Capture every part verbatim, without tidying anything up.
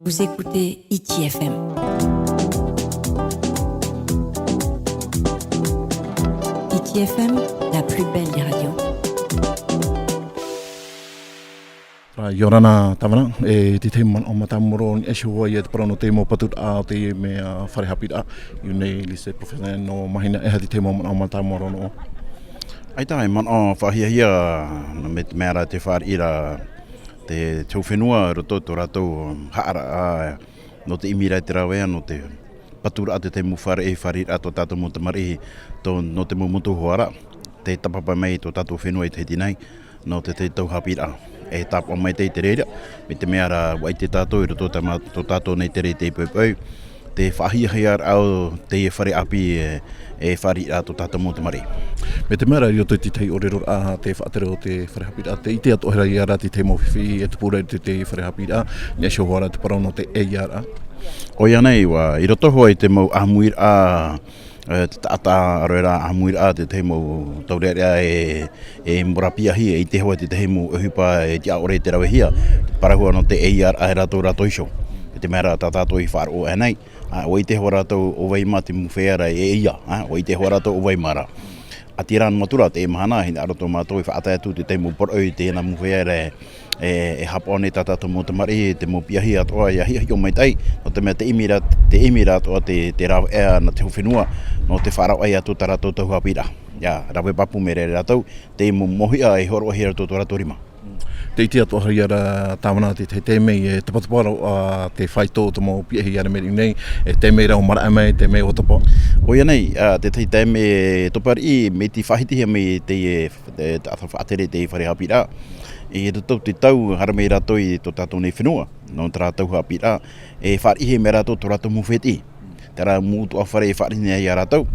Vous écoutez Hiti F M. Hiti F M, la plus belle des radios. Ra, ʻia ora na Tāvana, e te tahi manaʻo mātāmua roa, e niʻa iho ā ia te parau nō te mau paturaʻa o te mea fare haʻapiʻiraʻa, i ʻō nei lycée professionnel nō Mahina, e aha te tahi mau manaʻo mātāmua roa nō ʻoe? ʻAita, e manaʻo faʻahiahia, nō me te mea ra te fāriʻi ra te, te hau fenua i roto i tō rātou haʻaraʻa, nō te ʻimi ra i te rāveʻa, nō te paturaʻa te tahi mau fare, e fāriʻiraʻa tō tātou mau tamariʻi, tō, nō te mau motu hoʻi ra, tē tāpapa mai tō tātou fenua i Tahiti nei, nō te, te tau haʻapiʻiraʻa. E tāpaʻo maitaʻi te reira, mai te mea ra, ʻua ʻite tātou i roto i tā mā-, tō tātou nei tere i teie poʻipoʻi, te faʻahiahiaraʻa o teie fare ʻāpī e, e fāriʻiraʻa tō tātou mau tamariʻi. Mai te mea ra, i roto i te tahi ʻōreroraʻa, te faʻatere o te fare haʻapiʻiraʻa, tē ʻite atoʻa ra ia ra te tahi mau fifi e tupu ra i te, te fare haʻapiʻiraʻa, i niʻa iho ā ra te parau nō te ʻeiāraʻa. ʻOia nei, ʻua, i roto hoʻi i te mau ʻāmuiraʻa, e, te taʻata, ʻaore rā ʻāmuiraʻa, te tahi mau taureʻareʻa e, e mora piahi, e ʻite hoʻi te tahi mau ʻohipa e tiʻa ʻore e te ravehia, te parau hoʻi nō te ʻeiāraʻa e rātou, rātou iho. E te mea ra tā tātou i faʻaroʻo aʻe nei, ā, ʻua ʻite hoʻi rātou ʻo vai mā te mau feiā ra e ʻeia, ā, ʻua ʻite hoʻi rātou ʻo vai mā ra. ʻA tērā noa atu ra, teie mahana, hinaʻaro tō mātou i faʻatae atu te tahi mau poroʻi i teie nā mau feiā ra, e, e haʻapaʻo nei tā tātou mau tamariʻi, te mau piahi atoʻa, ʻia hiʻohiʻo maitaʻi, nō te mea tē ʻimi ra, tē ʻimi ra atoʻa te, te rāveʻa nā te hau fenua, nō te faʻaroʻo atu tā rātou tau haʻapiʻiraʻa. ʻIa rave pāpū mai ra rātou, te mau mōhiʻa e hōroʻahia i roto tō rātou rima. Tē ʻite atoʻa ra ia ra Tāvana te, te, te mea e tapatapa ra, ā, te faito o te mau piahi i ʻō nei, e te mea ra ʻua maraʻa mai, te mea ʻua tapa. ʻOia nei, ā, te, te, te mea e topa riʻi, mai te faʻahitihia mai te, e, te, te faʻatere te fare haʻapiʻiraʻa. I roto i te tau, haere mai rātou i tō tātou nei fenua, nō tā rātou haʻapiʻiraʻa, e fāriʻihia mai rātou tō rātou mau fētiʻi. Terā mau ʻutuāfare e fāriʻi nei ia rātou.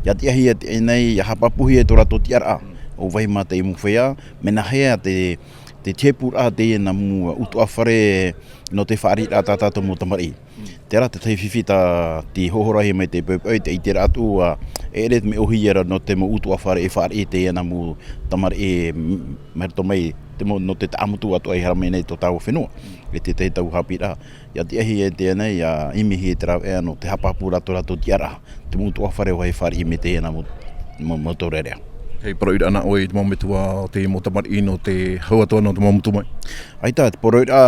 ʻIa tiʻahia teie nei, ʻia haʻapāpūhia tō rātou tiʻaraʻa. ʻO vai mā te mau feiā, mea nāhea te, te tēpūraʻa teie nā mau ʻutuāfare nō te fāriʻiraʻa tā tātou mau tamariʻi. Terā te tahi fifi tā te hōhorahia mai te poʻipoʻi, tē ʻite ra atu, ā, e ʻere te mea ʻōhie ra nō te mau ʻutuāfare e fāriʻi teie nā mau tamariʻi, m-, mai roto mai, te mau, nō te taʻamotu atoʻa i haere mai nei tō tāua fenua. E te tahi tau haʻapiʻiraʻa. ʻIa tiʻahia teie nei, ʻia ʻimihia te rāveʻa nō te haʻapāpū ra tō rātou tiʻaraʻa. Te mau ʻutuāfare ʻua fāriʻi mai teie nā mau, mau, mau taureʻareʻa. Hei poroʻiraʻa nā ʻoe i te mau metua o te mau tamariʻi nō te hau atoʻa nō te mau motu mai? ʻAita, te poroʻiraʻa,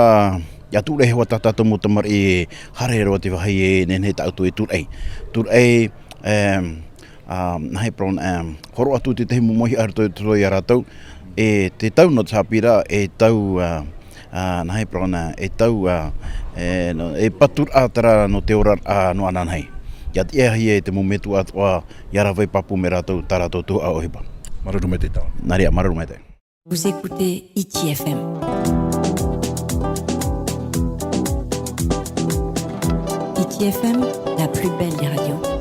ʻia tūraʻi hoʻi tā tātou mau tamariʻi, haere roa te vāhi e nehenehe tāʻu e tūraʻi. Tūraʻi, em, ā, nāhea parau na, em, hōroʻa atu te tahi mau mōhiʻa i roto, i roto ia rātou, e te tau nō te haʻapiʻiraʻa, e tau, ā, ā, nāhea parau na, e tau, ā, e, nō, e paturaʻa terā nō te oraraʻa, ā, nō ananahi. ʻIa tiʻahia e te mau metua atoʻa, ʻia rave pāpū mai rātou, tā rātou tuhaʻa ʻohipa. Māuruuru maitaʻi Tāvana. Nā reira, māuruuru maitaʻi. Vous écoutez Hiti F M. Hiti F M, la plus belle des radios.